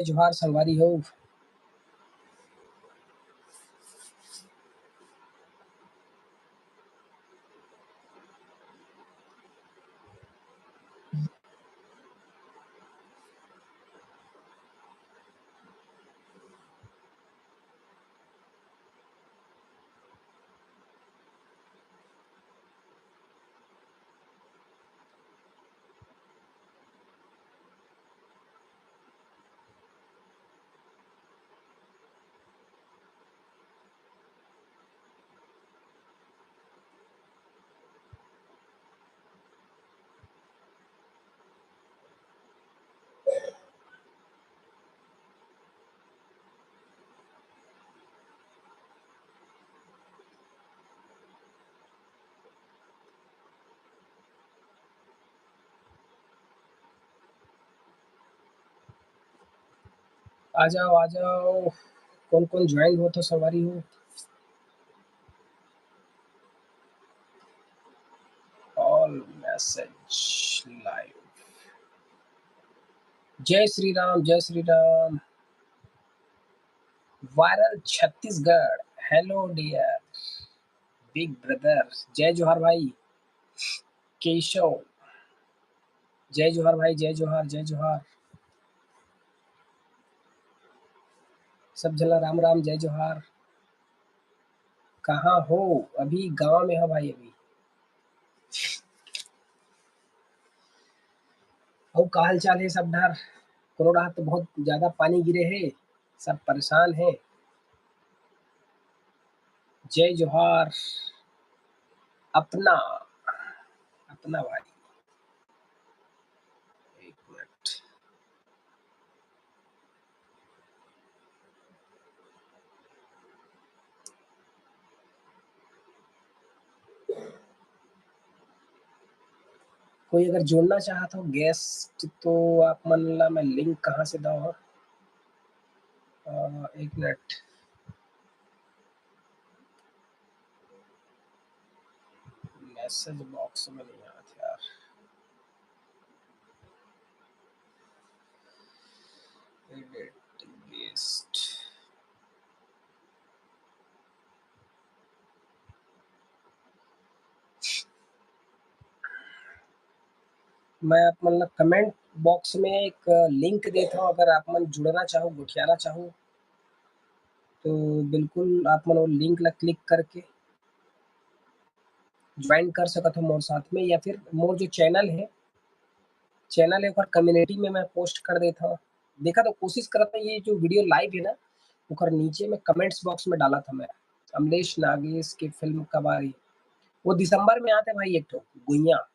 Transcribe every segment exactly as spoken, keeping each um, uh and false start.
जय जोहार संगवारी हो। आ जाओ, आ जाओ, कौन कौन ज्वाइन हो तो संगवारी हो। All message live। जय श्री राम, जय Shri Ram. Viral Chhattisgarh, hello dear, big brother, जय जोहार भाई। केशव, जय जोहार भाई, जय जोहार, जय जोहार। सब झन ला राम राम, जय जोहार। कहाँ हो? अभी गांव में हो भाई, अभी। अउ का हाल चाल हे सब डहर? कोनो डहर तो बहुत ज्यादा पानी गिरे हे, सब परेशान हे। जय जोहार अपना, अपना भाई। एक मिनट। कोई अगर जुड़ना चाहत हो गेस्ट, तो आप मन ला मैं लिंक कहाँ से दव? अ, एक मिनट, मैसेज बॉक्स में नहीं आत यार। Edit guest. मैं आप मन ला कमेंट बॉक्स में एक लिंक देत हव, अगर आप मन जुड़ना चाहो, गोठियाना चाहो, तो बिल्कुल आप मन वो लिंक ला क्लिक करके ज्वाइन कर सकत हो मोर साथ में, या फिर मोर जो चैनल है, चैनल है ओकर कम्युनिटी में मैं पोस्ट कर देत हव। देखा तो कोशिश करत हव ये जो वीडियो लाइव है ना, ओकर नीचे में कमेंट्स बॉक्स में डालत हव मैं, अमलेश नागेश के फिल्म कबारी, वो दिसंबर में आत हे भाई एक ठो गुइया,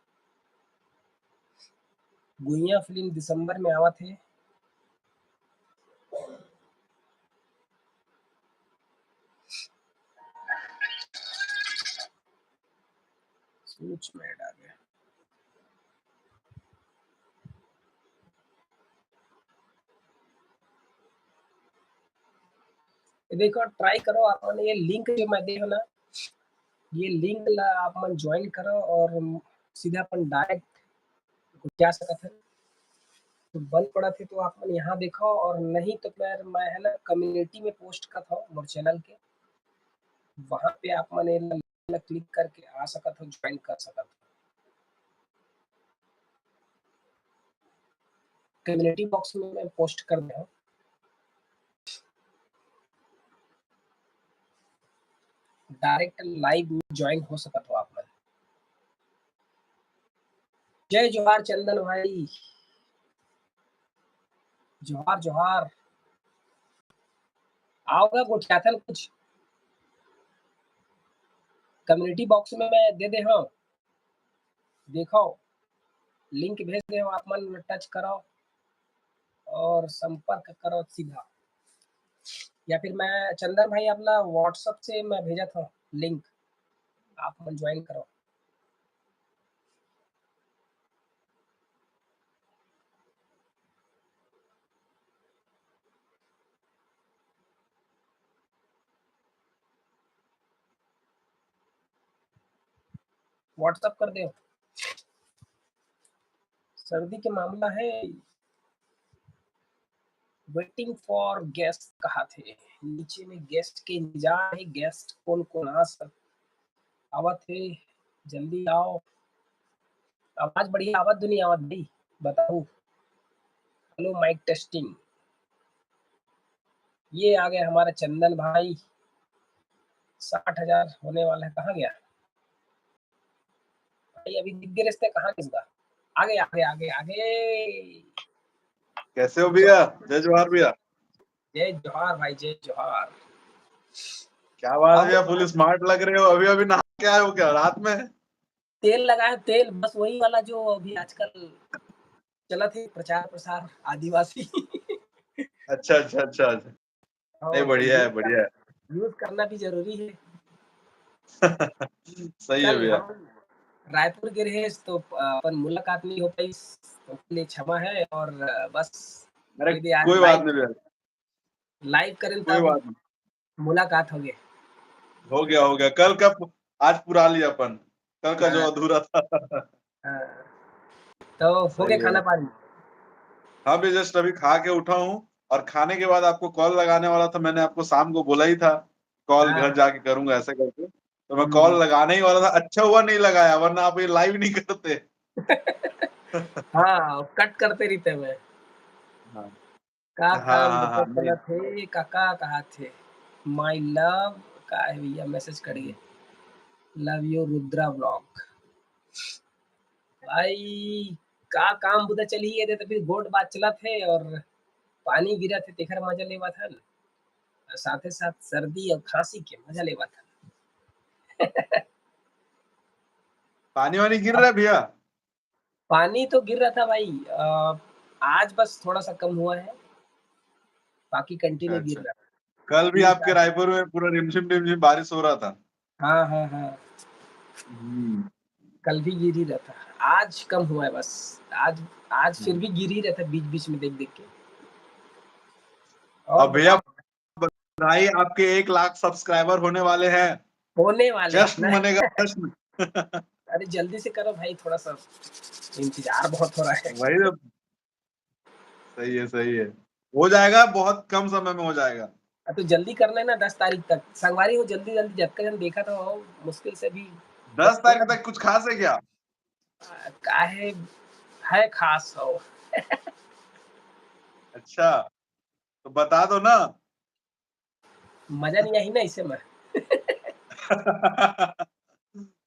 गुइया फिल्म दिसंबर में आवत हे। सोच में आ गया। ये देखो, ट्राई करो आप मन, ये लिंक जो मैं दे हव ना, ये लिंक ला आप मन ज्वाइन करो और सीधा अपन डायरेक्ट जा सकत है। तो बंद पड़त हे तो आप मन यहाँ देखो, और नहीं तो मैं, मैं है ना कम्युनिटी में पोस्ट करत हव मोर चैनल के, वहाँ पे आप मन एला क्लिक करके आ सकत हो, ज्वाइन कर सकत हो। कम्युनिटी बॉक्स में मैं पोस्ट कर दे हव, डायरेक्ट लाइव में ज्वाइन हो सकत हो आप मन। जय जोहार चंदन भाई, जोहार जोहार। आओ ना गोठियाथन कुछ, कम्युनिटी बॉक्स में मैं दे दे हव, देखो लिंक भेज दे हव, आप मन टच करो और संपर्क करो सीधा, या फिर मैं चंदन भाई अपना WhatsApp से मैं भेजत हव लिंक, आप मन ज्वाइन करो। WhatsApp कर दे। सर्दी के मामला है, Waiting for guest कहा थे, नीचे में गेस्ट के इंतजार है। गेस्ट कौन कौन आ सक आवत है, जल्दी आओ। आवाज बढ़िया आवत दुनी आवत भाई, बताओ। Hello mike testing. ये आ गया हमारा चंदन भाई। साठ हजार होने वाला है, कहाँ गया भाई? अभी दिख गए रिश्ते, कहाँ गया? आगे आगे आगे आगे। कैसे हो भैया? जय जोहार भैया। जय जोहार भाई, जय जोहार। क्या बात है भैया, फुल स्मार्ट लग रहे हो। अभी अभी नहा के आए हो क्या रात में? तेल लगाए, तेल, बस वही वाला जो अभी आजकल चलत है, प्रचार प्रसार आदिवासी। अच्छा अच्छा अच्छा अच्छा। नहीं, बढ़िया है, बढ़िया है। यूज करना भी जरूरी है। सही है भैया। रायपुर गे रहेस तो अपन मुलाकात नहीं हो पाइस, तो लिए क्षमा है। और बस अरे कोई बात नहीं भैया, लाइव करें तब मुलाकात हो गए। हो गया, हो गया। कल का आज पूरा लिया अपन, कल का जो अधूरा था। तो हो गया खाना पानी? हाँ भैया, जस्ट अभी खा के उठा हूँ और खाने के बाद आपको कॉल लगाने वाला था। मैंने आपको शाम को बोला ही था कॉल घर जाके करूंगा ऐसे करके, तो मैं कॉल लगाने ही वाला था। अच्छा हुआ नहीं लगाया, वरना आप ये लाइव नहीं करते। हाँ, कट करते रहते हैं। का काम हाँ, हाँ, हाँ, थे काका कहा थे? My love का है भैया, मैसेज करिए। Love you Rudra vlog. भाई का काम बुदा चली है तो फिर गोट बात चलत है और पानी गिरत है तेखर मजा लेवत हन, साथे साथ सर्दी और खांसी के मजा लेवत हन। पानी वानी गिर रहा है भैया? पानी तो गिर रहा था भाई, आ, आज बस थोड़ा सा कम हुआ है, बाकी कंटिन्यू गिर रहा था। कल भी आपके रायपुर में पूरा रिमझिम रिमझिम बारिश हो रहा था। हाँ हाँ हाँ। हम्म। कल भी गिर ही रहा था, आज कम हुआ है बस। आज आज फिर भी गिर ही रहा था बीच बीच में देख देख के। और भैया, बधाई, आपके एक लाख सब्सक्राइबर होने वाले हैं। होने वाले जश्न मनेगा, जश्न। अरे जल्दी से करो भाई, थोड़ा सा इंतजार बहुत हो रहा है। वही तो। सही है, सही है, हो जाएगा, बहुत कम समय में हो जाएगा। तो जल्दी कर लेना दस तारीख तक। संगवारी हो, जल्दी जल्दी जतका जन देखा था हो, मुश्किल से भी दस तारीख तक कुछ खास है क्या? काहे है खास हो? अच्छा, तो बता दो ना। मजा नहीं आई ना इसे में।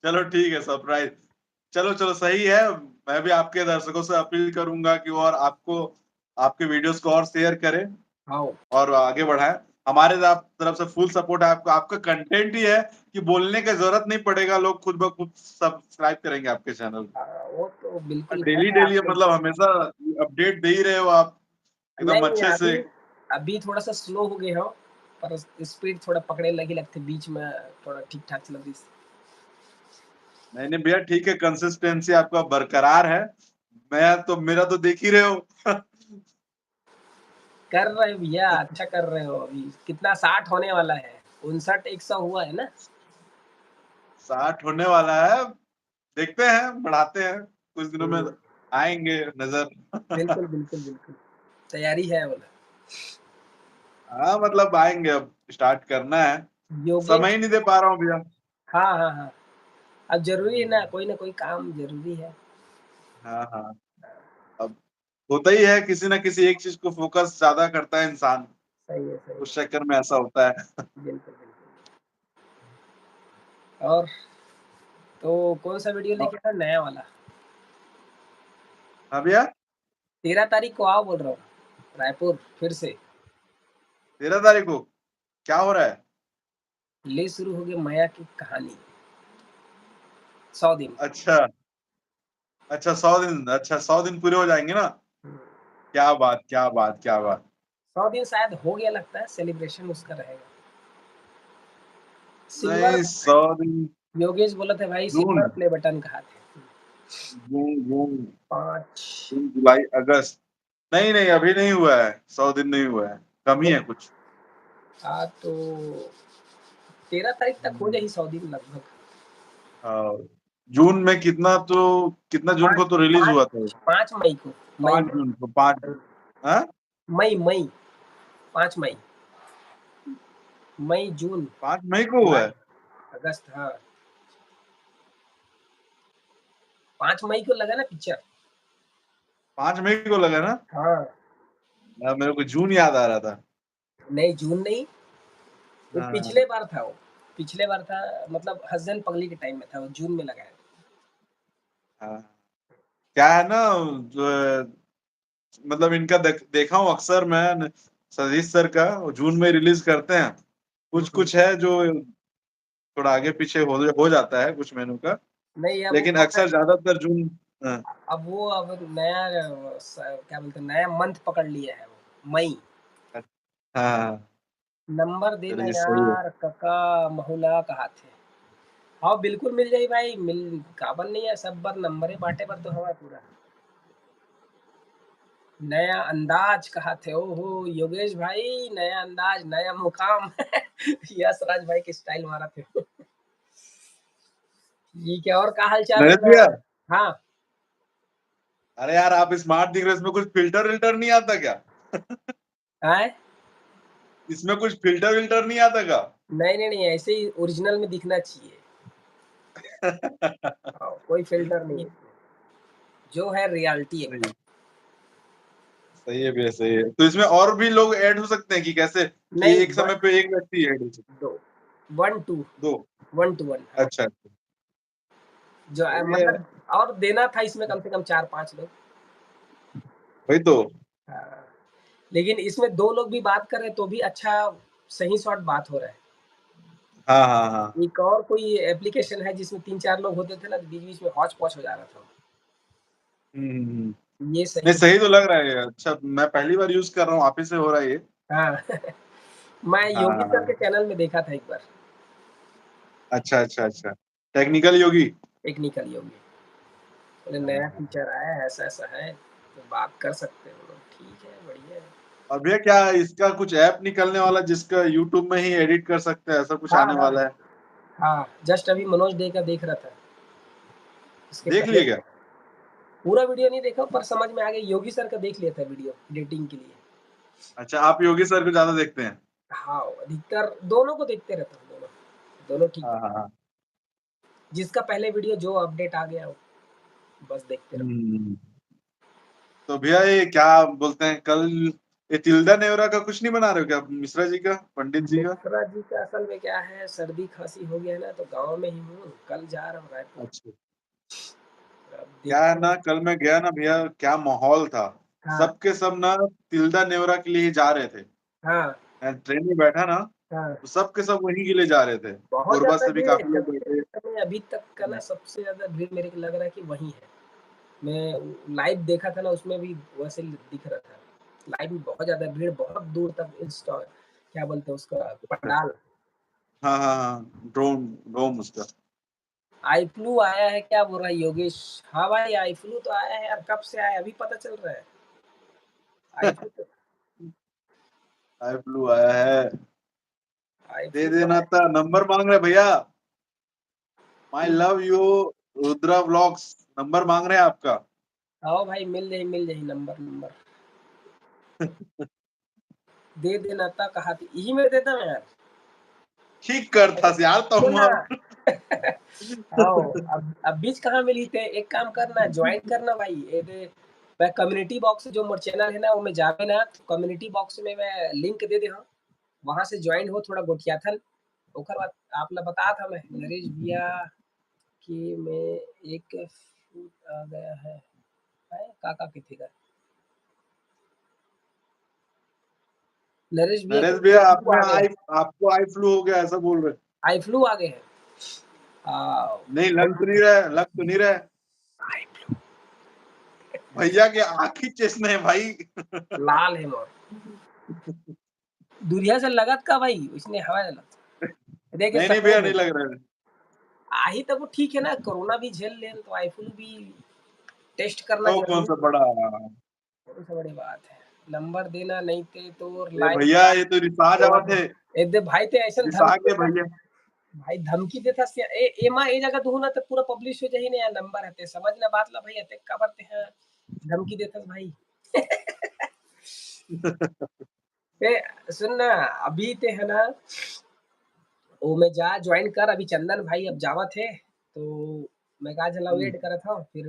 चलो ठीक है, सरप्राइज। चलो चलो, सही है। मैं भी आपके दर्शकों से अपील करूंगा कि और आपको, आपके वीडियोस को और शेयर करें। हाँ। और आगे बढ़ाएं। हमारे तरफ से फुल सपोर्ट है आपको। आपका कंटेंट ही है कि बोलने का जरूरत नहीं पड़ेगा, लोग खुद ब खुद सब्सक्राइब करेंगे आपके चैनल। वो तो बिल्कुल डेली डेली, मतलब हमेशा अपडेट दे ही रहे हो आप एकदम अच्छे से। अभी थोड़ा सा स्लो हो गए हो, पर स्पीड थोड़ा पकड़े लगी लगते, बीच में थोड़ा ठीक ठाक चल रही। नहीं नहीं भैया, ठीक है, कंसिस्टेंसी आपका बरकरार है। मैं तो, मेरा तो देख ही रहे हो। कर रहे हो भैया, अच्छा कर रहे हो। अभी कितना, साठ होने वाला है, उनसठ एक सौ हुआ है ना? साठ होने वाला है, देखते हैं, बढ़ाते हैं, कुछ दिनों में आएंगे नजर। बिल्कुल बिल्कुल बिल्कुल, तैयारी है बोला। हाँ, मतलब आएंगे, अब स्टार्ट करना है, समय ही नहीं दे पा रहा हूँ भैया। हाँ हाँ हाँ, अब जरूरी है ना, कोई ना कोई काम जरूरी है। हाँ हाँ, अब होता ही है, किसी ना किसी एक चीज को फोकस ज्यादा करता है इंसान। सही है, सही। उस चक्कर में ऐसा होता है। बिल्कुल बिल्कुल। और तो कौन सा वीडियो लेके आया, नया वाला? हाँ भैया, तेरह तारीख को आओ बोल रहा हूँ रायपुर फिर से। तेरह तारीख को क्या हो रहा है? ले शुरू हो गया मया की कहानी, सौ दिन। अच्छा अच्छा, सौ दिन, अच्छा, सौ दिन पूरे हो जाएंगे ना। क्या बात, क्या बात, क्या बात। सौ दिन शायद हो गया लगता है, सेलिब्रेशन उसका रहेगा। नहीं, सौ दिन। योगेश बोला था भाई, सिल्वर प्ले बटन कहा थे। जून, जून, पाँच, जून, जुलाई, अगस्त। नहीं नहीं, अभी नहीं हुआ है, सौ दिन नहीं हुआ है, कम ही है कुछ। हाँ, तो तेरह तारीख तक हो जाएगी सौ दिन लगभग। हाँ, जून में कितना, तो कितना जून को तो रिलीज हुआ था? पाँच मई को। पाँच जून को, पाँच। हाँ, मई, मई। पाँच मई, मई, जून, पाँच मई को हुआ है। अगस्त, हाँ, पाँच मई को लगा ना पिक्चर। पाँच मई को लगा ना। हाँ। यार, मेरे को जून याद आ रहा था। नहीं, जून नहीं, वो हाँ। पिछले बार था, वो पिछले बार था, मतलब हसन पगली के टाइम में था, वो जून में लगाया। हाँ। क्या है ना, जो, मतलब इनका देख, देखा हूँ अक्सर मैं, सतीश सर का, वो जून में रिलीज करते हैं। कुछ हम्म। कुछ है जो थोड़ा आगे पीछे हो, हो जाता है कुछ महीनों का, नहीं, अब लेकिन वो अक्सर ज्यादातर जून। हाँ। अब वो, अब नया, अ, स-, क्या बोलते हैं, नया मंथ पकड़ लिया है वो, मई। हाँ। नंबर देना चलिए, सही है। यार, कका महुला कहा थे। हाँ, बिल्कुल मिल जाई भाई, मिल, काबर नहीं है, सब बर नंबरे बांटे बर तो हवा पूरा। नया अंदाज कहा थे, ओहो, योगेश भाई, नया अंदाज, नया मुकाम। यश राज भाई के स्टाइल मारा थे। ये क्या, और का हाल चाल नरेश है? भैया, हाँ, अरे यार, आप स्मार्ट दिख रहे हो, इसमें कुछ फिल्टर विल्टर नहीं आता क्या? है? इसमें कुछ फिल्टर विल्टर नहीं आता क्या? नहीं, नहीं, नहीं, ऐसे ही ओरिजिनल में दिखना चाहिए। हाँ, कोई फिल्टर नहीं है इसमें। जो है रियलिटी है। सही है भैया, सही है। तो इसमें और भी लोग ऐड हो सकते हैं कि कैसे, कि नहीं, एक समय पे एक व्यक्ति ऐड हो सकता दो, वन टू, है? दो। वन टू वन। अच्छा, अच्छा। जो है, सही है। मतलब, और देना था इसमें कम से कम चार पांच लोग। वही तो। हाँ। लेकिन इसमें दो लोग भी बात कर रहे हैं, तो भी अच्छा, सही शॉट बात हो रहा है। हाँ, हाँ, हाँ। एक और कोई एप्लीकेशन है जिसमें तीन चार लोग होते थे ना, तो बीच बीच में हौच पौच हो जा रहा था। हम्म, हम्म, हम्म। ये सही नहीं, सही तो लग रहा है। अच्छा, मैं पहली बार यूज कर रहा हूँ, आप ही से हो रहा है ये। हाँ। मैं हाँ, योगी सर हाँ। के चैनल में देखा था एक बार। अच्छा, अच्छा, अच्छा। टेक्निकल योगी। टेक्निकल योगी। बोले, नया हाँ। फीचर आया है, ऐसा ऐसा है, तो बात कर सकते हो लोग। ठीक है, बढ़िया है। और भैया, क्या इसका कुछ ऐप निकलने वाला जिसका YouTube में ही एडिट कर सकते हैं, ऐसा कुछ हाँ, आने हाँ। वाला है? हाँ, जस्ट अभी मनोज डे का देख रहा था। इसके देख पहले लिया क्या? पूरा वीडियो नहीं देखा, पर समझ में आ गया। योगी सर का देख लिया था वीडियो एडिटिंग के लिए। अच्छा, आप योगी सर को ज्यादा देखते हैं? हाँ, अधिकतर दोनों को देखते रहता हूँ, दोनों, दोनों ठीक हाँ, है। हाँ, हाँ। जिसका पहले वीडियो जो अपडेट आ गया हो, बस देखते रहो। हम्म। तो भैया, ये क्या बोलते हैं, कल ये तिलदा नेवरा का कुछ नहीं बना रहे हो क्या, मिश्रा जी का, पंडित जी का? मिश्रा जी का असल में क्या है, सर्दी खांसी हो गया है ना, तो गांव में ही हूँ, कल जा रहा हूँ रायपुर। अच्छा। अब क्या है देखते ना, हैं। कल मैं गया ना भैया, क्या माहौल था। हाँ। सबके सब ना तिलदा नेवरा के लिए जा रहे थे। हाँ। मैं ट्रेन में बैठा ना, हाँ। तो सबके सब वहीं के लिए जा रहे थे। बहुत कोरबा ज्यादा से भी भीड़ काफी है, लोग सबसे बैठे। ज्यादा, मैं अभी तक का ना, सबसे ज्यादा भीड़ मेरे को लग रहा है कि वहीं है। मैं लाइव देखा था ना, उसमें भी वैसे दिख रहा था। लाइव में बहुत ज्यादा भीड़, बहुत दूर तक इंस्टॉल, क्या बोलते हैं उसका, पंडाल। हाँ, हाँ, हाँ, ड्रोम, ड्रोम उसका। आई फ्लू आया है क्या, बोल रहा है योगेश। हाँ भाई, आई फ्लू तो आया है यार, कब से आया, अभी पता चल रहा है। आई फ्लू तो आई फ्लू आया है। आई दे फ्लू देना आया। था, नंबर मांग रहे भैया। My love you, Rudra vlogs, number मांग रहे हैं आपका। आओ भाई, मिल जाए, मिल जाए नंबर, नंबर। दे देना था, कहा थी, यही मैं देता हूँ यार। ठीक कर था यार, तो सुन ना। हम आओ, अब, अब बीच कहाँ मिली थे, एक काम करना, ज्वाइन करना भाई। ये दे, मैं कम्युनिटी बॉक्स, जो मोर चैनल है ना, वो में जावे ना, तो कम्युनिटी बॉक्स में मैं लिंक दे दे हूँ, वहां से ज्वाइन हो, थोड़ा गोठियाथन। ओकर बाद आप ला बता था मैं, नरेश भैया कि मैं एक फुट आ गया है, है? का, का किथे का? नरेश भैया नरेश को भैया, आई आप फ्लू में आ गया। आई, आपको आई फ्लू हो गया, ऐसा बोल रहे। आई फ्लू आ गए हैं। आ, नहीं, लग तो नहीं रहा है, लग तो नहीं रहा है। Eye flu. भैया के आँखी चश्मे है भाई। लाल है मोर। दुनिया से लगत का भाई, उसने हवा लगत। देखे नहीं, नहीं सफेद भैया, है। नहीं लग रहा है। आही तब वो ठीक है ना, कोरोना भी झेल लेन तो आई फ्लू भी टेस्ट करना तो जरूरी कौन सा है। बड़ा? कौन सा बड़ी बात है, नंबर देना नहीं ते तो ए लाइव भैया, ये तो रिसा जावत है। ए दे भाई, ते ऐसा रिसा के धमकी भैया। भाई, धमकी देता से, ए, एमा ए जगह दुहू ना तो पूरा पब्लिश हो जाही ना यार, नंबर है ते, समझ ना बात ला भाई, ते काबर ते हैं धमकी देता भाई। ए, सुन ना, अभी ते है ना, वो मैं जा ज्वाइन कर, अभी चंदन भाई अब जावत हे, तो मैं कहा चला वेट करत हूँ, फिर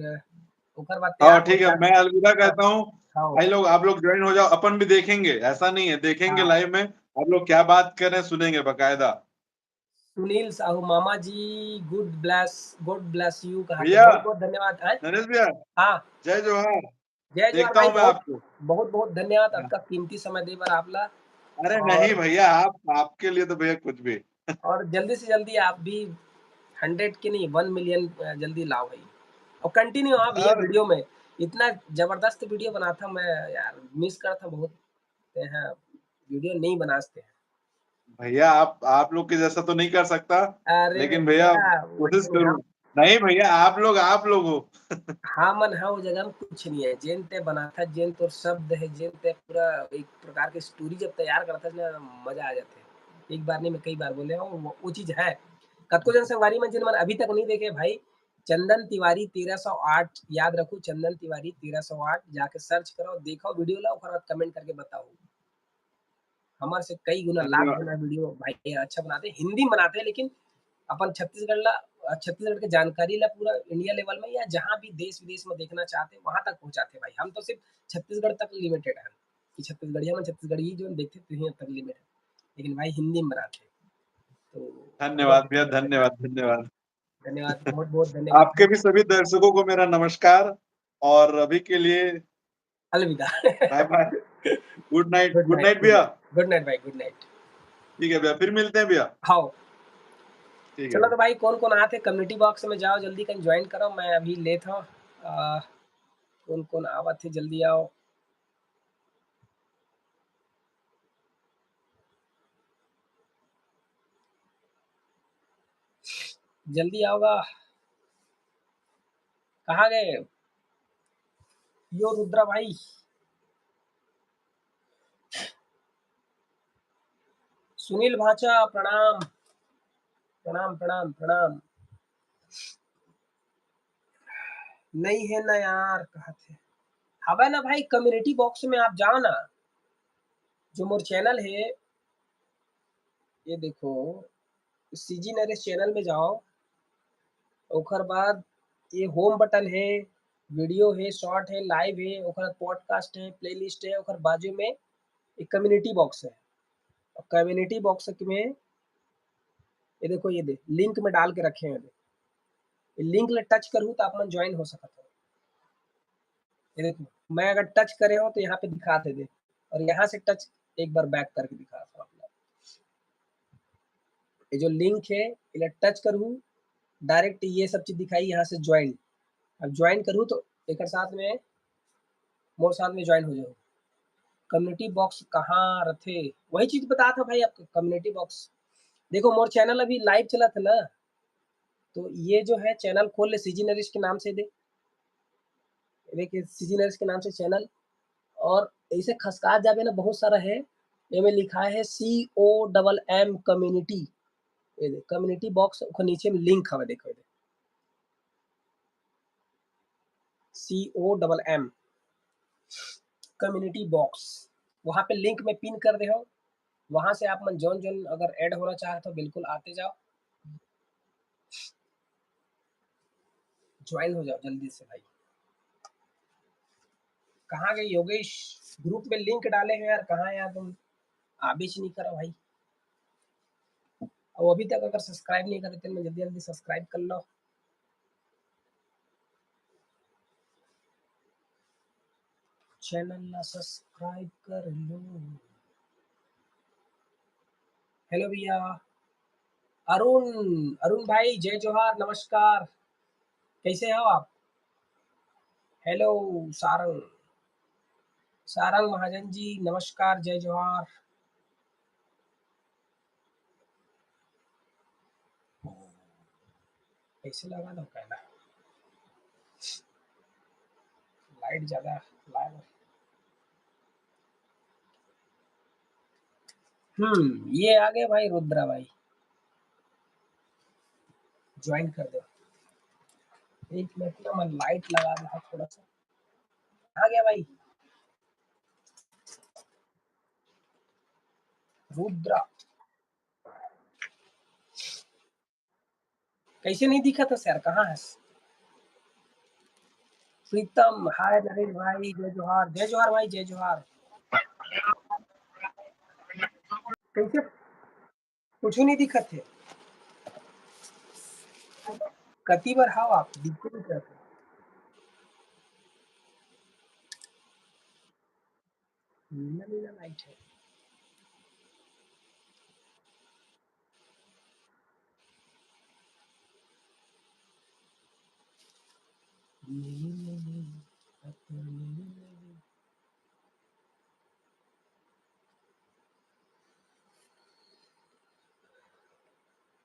ओकर बाद हाँ, तैयार ठीक है, होता। मैं अलविदा कहता हूँ। हाँ। भाई लोग, आप लोग ज्वाइन हो जाओ, अपन भी देखेंगे, ऐसा नहीं है, देखेंगे हाँ। लाइव में, आप लोग क्या बात कर रहे हैं, सुनेंगे बाकायदा। सुनील साहू, मामा जी, God bless, God bless you कहा थे। भैया, बहुत, बहुत धन्यवाद। हैं? नरेश भैया, हाँ। जय जोहार। जय जोहार देखता भाई, हूँ मैं बहुत, आपको। बहुत, बहुत धन्यवाद हाँ। आपका कीमती समय दे बर आप ला। अरे और नहीं भैया, आप, आपके लिए तो भैया कुछ भी। और जल्दी से जल्दी आप भी हंड्रेड के नहीं, वन मिलियन, अ, जल्दी लाओ भाई। और कंटिन्यू आप ये अरे। वीडियो में, इतना जबरदस्त वीडियो बनाता मैं यार, मिस करता बहुत। ते हैं, वीडियो नहीं बनाते हैं। भैया, आप, आप लोग के जैसा तो नहीं कर सकता, अरे लेकिन भैया, भैया, वो कोशिश तो करूँ। हम नहीं भैया, आप लोग, आप लोग हो। हमन ह वो जगह में कुछ नहीं है, जेन ते बनाथा, जेन तोर शब्द है, जेन ते पूरा एक प्रकार के स्टोरी जब तैयार करथा ना, मजा आ जाथे। एक बार नहीं, मैं कई बार बोले हूँ, वो, वो चीज है। कतको जन संगवारी मन, जिन मन अभी तक नहीं देखे भाई, चंदन तिवारी तेरह सौ आठ, याद रखो, चंदन तिवारी तेरह सौ आठ, जाके सर्च करो, देखो वीडियो ला, ओकर बाद कमेंट करके बताओ। हमर से कई गुना, लाख धन्यवाद। गुना वीडियो भाई अच्छा बनाते, हिंदी में बनाते, लेकिन अपन छत्तीसगढ़ ला, छत्तीसगढ़ के जानकारी ला पूरा इंडिया लेवल में या जहाँ भी देश विदेश में देखना चाहते, वहां तक पहुंचाते भाई। हम तो सिर्फ छत्तीसगढ़ तक लिमिटेड है कि छत्तीसगढ़िया मन छत्तीसगढ़ी जो देखते, तिही तक लिमिटेड, लेकिन भाई हिंदी में बनाते। तो धन्यवाद भैया, धन्यवाद, धन्यवाद। धन्यवाद, बहुत, बहुत धन्यवाद। आपके भी सभी दर्शकों को मेरा नमस्कार और अभी के लिए अलविदा। बाय बाय। गुड नाइट, गुड गुड नाइट, नाइट भैया। गुड नाइट भाई, गुड नाइट। ठीक है भैया, फिर मिलते हैं भैया। हाँ। ठीक है चलो भैया। तो भाई, कौन कौन आते कम्युनिटी बॉक्स में, जाओ जल्दी कन ज्वाइन करो, मैं अभी लेत हूँ। आ, कौन कौन आवत है, जल्दी आओ। जल्दी आओगा, कहाँ गए यो रुद्रा भाई? सुनील भाचा, प्रणाम, प्रणाम, प्रणाम, प्रणाम। नहीं है ना यार, कहा थे। हवे ना भाई, कम्युनिटी बॉक्स में आप जाओ ना, जो मोर चैनल है, ये देखो, सीजी नरेश चैनल में जाओ, ओकर बाद ये होम बटन है, वीडियो है, शॉर्ट है, लाइव है, ओकर बाद पॉडकास्ट है, प्लेलिस्ट है, ओकर बाजू में एक कम्युनिटी बॉक्स है। और कम्युनिटी बॉक्स में ये देखो, ये दे, लिंक में डाल के रखे हैं। ये लिंक ले टच करूँ तो आप मन ज्वाइन हो सकत हो। ये देखो, मैं अगर टच करे हो तो यहाँ पे दिखात हे दे, और यहाँ से टच एक बार बैक करके दिखात हो आप लोग। ये जो लिंक है, इला टच करूँ, डायरेक्ट ये सब चीज दिखाई, यहाँ से ज्वाइन। अब ज्वाइन करूँ तो एक साथ में, मोर साथ में ज्वाइन हो जाओ। कम्युनिटी बॉक्स कहाँ रथे? वही चीज बतात हँव भाई आपको, कम्युनिटी बॉक्स। देखो, मोर चैनल अभी लाइव चलत हे ना, तो ये जो है चैनल खोल ले सीजी नरेश के नाम से दे, देखिए सीजी नरेश के नाम से चैनल, और ऐसे खसका जाबे ना, बहुत सारा है, एमे लिखा है C O M M community, ये दे, कम्युनिटी बॉक्स, ओकर नीचे में लिंक हवे, देखो ये दे, C O M M community box, वहाँ पे लिंक में पिन कर दे हँव, वहाँ से आप मन जौन जौन अगर ऐड होना चाहत हो, बिल्कुल आते जाओ, ज्वाइन हो जाओ जल्दी से भाई। कहाँ गए योगेश? ग्रुप में लिंक डाले हैं यार, कहाँ यार तुम? आबेच नहीं करा भाई। और अभी तक अगर सब्सक्राइब नहीं करे तो मैं जल्दी जल्दी सब्सक्राइब कर लो, चैनल ला सब्सक्राइब कर लो। हेलो भैया अरुण, अरुण भाई जय जोहार, नमस्कार, कैसे हो आप? हेलो सारंग, सारंग महाजन जी नमस्कार, जय जोहार। ऐसे लगा दो कहना, लाइट ज्यादा लाग। हम्म, ये आ गए भाई रुद्रा भाई, ज्वाइन कर दो। एक मिनट ना, मैं लाइट लगा रहा थोड़ा सा। आ गया भाई। रुद्रा। कैसे नहीं दिखत हस यार, कहाँ हस? प्रीतम, हाय नरेश भाई, जय जोहार। जय जोहार भाई, जय जोहार। कैसे कुछ नहीं दिखत हे? कति बार हाव आप, दिखते नहीं करते। नीला नीला लाइट है।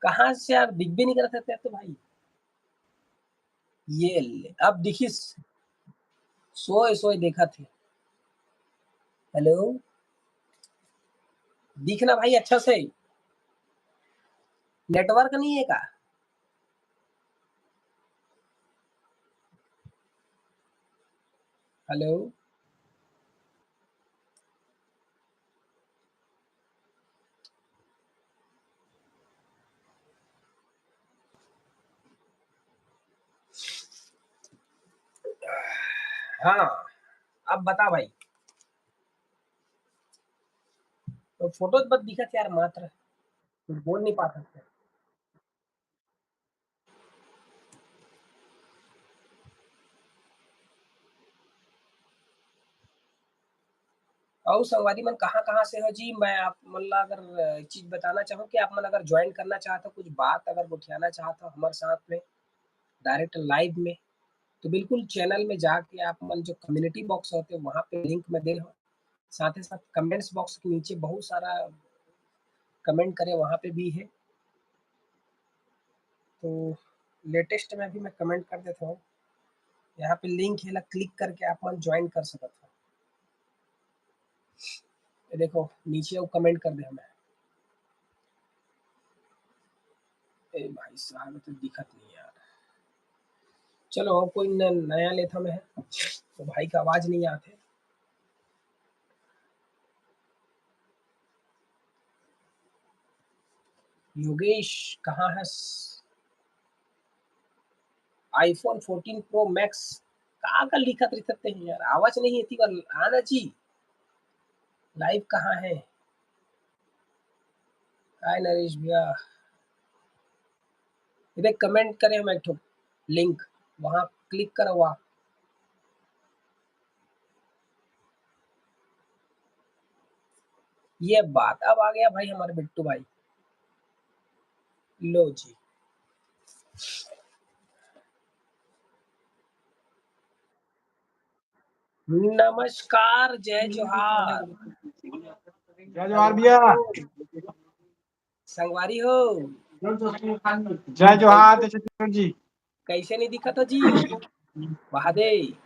कहाँ से यार, दिख भी नहीं करत हे तो भाई। ये ले, अब दिखिस, सोए सोए देखत हे। हेलो, दिखना भाई अच्छा से, नेटवर्क नहीं है का? हेलो। हाँ, अब बता भाई। तो फोटो बस दिखत यार, मात्र कुछ बोल नहीं पात हस। अउ संगवारी मन कहाँ-कहाँ से हो जी? मैं आप मन ला अगर, अ, चीज बताना चाहूँ कि आप मन अगर join करना चाहत हो, कुछ बात अगर गोठियाना चाहत हो हमर साथ में, direct live में, तो बिल्कुल channel में जाके आप मन जो community box होथे, वहाँ पे link मैं दे हूँ। साथ ही साथ comments box के नीचे बहुत सारा comment करे, वहाँ पे भी है। तो latest में अभी मैं comment कर देता हूँ, यहाँ पे link है, ला click करके आप मन join कर सकत हो। ये देखो, नीचे वो comment कर दे हमें। ए भाई साहब, तो दिखत नहीं यार। चलो, और कोई न-, नया लेता मैं, तो भाई का आवाज नहीं आते। योगेश, कहाँ है? iPhone fourteen Pro Max, का का लिखत रहिथे यार, आवाज नहीं आती, आना जी। Live कहाँ है? हाय नरेश भैया, ये देख, comment करे हम एक ठो link, वहाँ click करवा। ये बात, अब आ गया भाई हमारे बिट्टू भाई। लो जी, नमस्कार, जय जोहार। जय जोहार भैया। संगवारी हो। जय जोहार, जय छत्तीसगढ़ जी। कैसे नहीं दिखत हो जी? महादेव।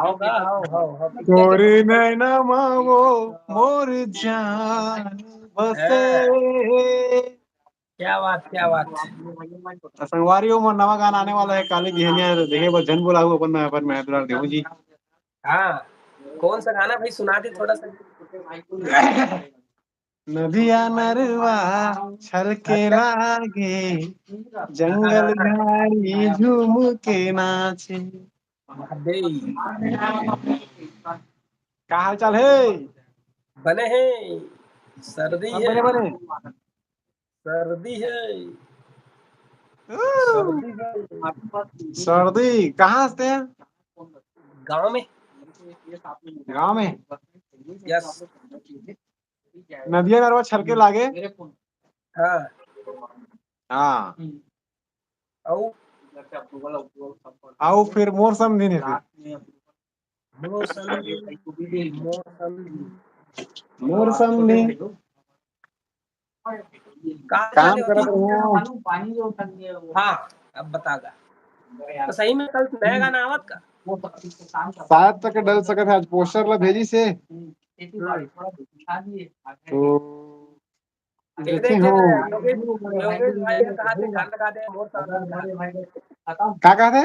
आओ का? आओ, आओ, आओ। तोरे नैना मा वो मोर जान बसे। हाँ। क्या बात, क्या बात। संगवारी हो, मोर नवा गाना आने वाला है काली बिहनिया, देखे बर झन भुलाहू अपन में, अपन में दुलार देहू जी। हाँ, कौन सा गाना भाई, सुना दे थोड़ा सा। नदिया नरवा छलके लागे, जंगल झाड़ी झूम के नाचे। महादेव। का हाल चाल है? बने हैं, सर्दी है। बने, बने। सर्दी है। सर्दी है। सर्दी, कहाँ हस तें? गाँव में। गाँव में? Yes। नदिया नरवा छलके लागे। हाँ। हाँ। अउ? अउ फिर मोर समधी नहीं फिर। मोर समधी, मोर समधी। मोर समधी। का काम करत रहो। हाँ, अब बता गा। तो सही में कल नया गाना आवत का? शायद तक डल सकत है, आज poster ला भेजिस हे। हम्म। तो देखे हो। योगेश, योगेश भाई ने कहा थे गाना गा दे, मोर समधी। का कहा थे?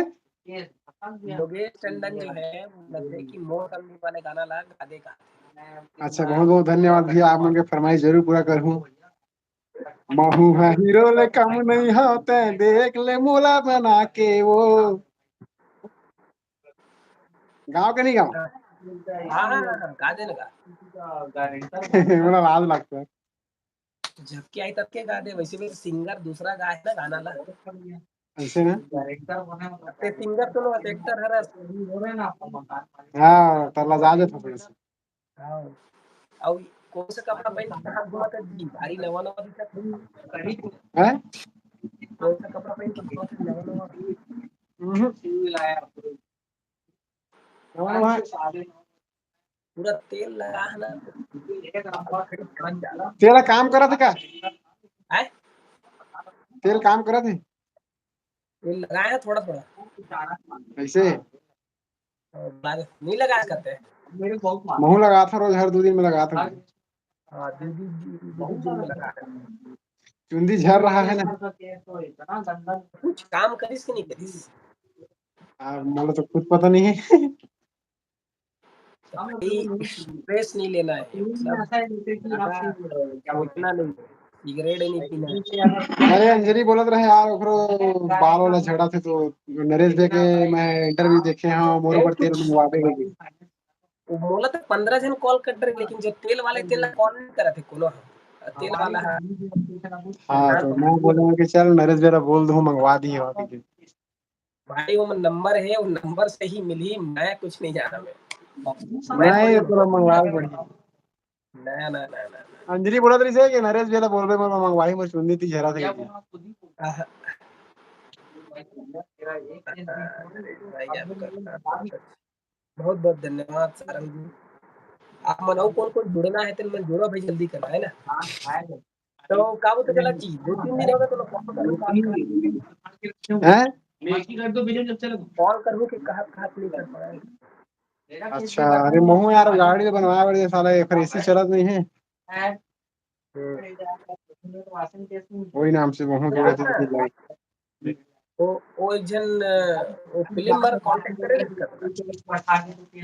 योगेश टंडन जो है, वो लग रहे कि मोर समधी वाले गाना ला गा दे का। अच्छा, बहुत बहुत धन्यवाद भैया, आप मन के फरमाइश जरूर पूरा करहूँ। महू ह हीरो ले कम नहीं होते, देख ले मोला बना के वो। गाँव के नहीं गाँव? हाँ, हाँ, हाँ, गा दे ना, गा। मोला लाज लगता है। जब के आई तब के गा दे, वैसे भी सिंगर दूसरा गा है ना गाना ला। ऐसे ना? ते सिंगर तो लो, एक्टर हरस। हाँ, तला जा जाता थोड़ा सा। हाँ। और कौन सा कपड़ा पहन के कहाँ घूमा था जी? भारी नवा नवा दिखा था। हैं? कौन सा कपड़ा पहन के घूमा था नवा नवा? हम्म। नवा नवा। पूरा तेल लगा है ना। तेरा काम करा था का? हैं? तेल काम करा थे? तेल लगाया है थोड़ा थोड़ा। कैसे? और बाद नहीं लगा सकते। महू लगा था, रोज हर दो दिन में लगा था। हाँ, दीदी, दीदी, दीदी जी में लगा है। चुंदी झर रहा है ना? कुछ काम करिस कि नहीं करिस? आ, मोला तो खुद पता नहीं है। तो भाई, स्ट्रेस नहीं लेना है, मतलब, ज्यादा सोचना नहीं है, सिगरेट नहीं पीना है। अरे अंजलि बोलत रहे यार, ओकरो बाल वाला झड़ा थे तो नरेश भैया के मैं इंटरव्यू देखे हूँ, मोर ऊपर तेल मंगवा देगा। वो मोला तो पंद्रह जन कॉल कर रहे, लेकिन जो तेल वाले तेल ला कॉल नहीं करत है कोनो ह। तेल वाला है। हाँ, तो मैं बोलूँगा कि चल नरेश भैया बोल दूँ, मंगवा दिए वहाँ पे। भाई, वो नंबर है, वो नंबर से ही मिली, मैं कुछ नहीं जाना मैं। मैं ये पूरा मंगवा बढ़िया। ना, ना, ना, ना, ना। अंजलि बोलत रहिस हे कि नरेश भैया ला बोलबे, मैं मंगवाही, मोर चुंदी ती झरा थे। आह। अरे भाई, आपका बहुत बहुत धन्यवाद सारंग जी। आप मन अउ कौन कौन जुड़ना है, तेन मन जुड़ो भाई, जल्दी करना है ना। तो का बोलते चला जी, दो तीन दिन होगा तो कॉल कर लो, हैं? कॉल कर लो कि कहाँ कहाँ नहीं कर पाए। अच्छा, अरे महू यार गाड़ी तो बनवाए बर साला, एकर एसी चलत नहीं है। हम्म। वही नाम से महू जोड़े थे। वो, वो एक जन, अ, वो फिल्म बर कॉन्टैक्ट करे रहिस का?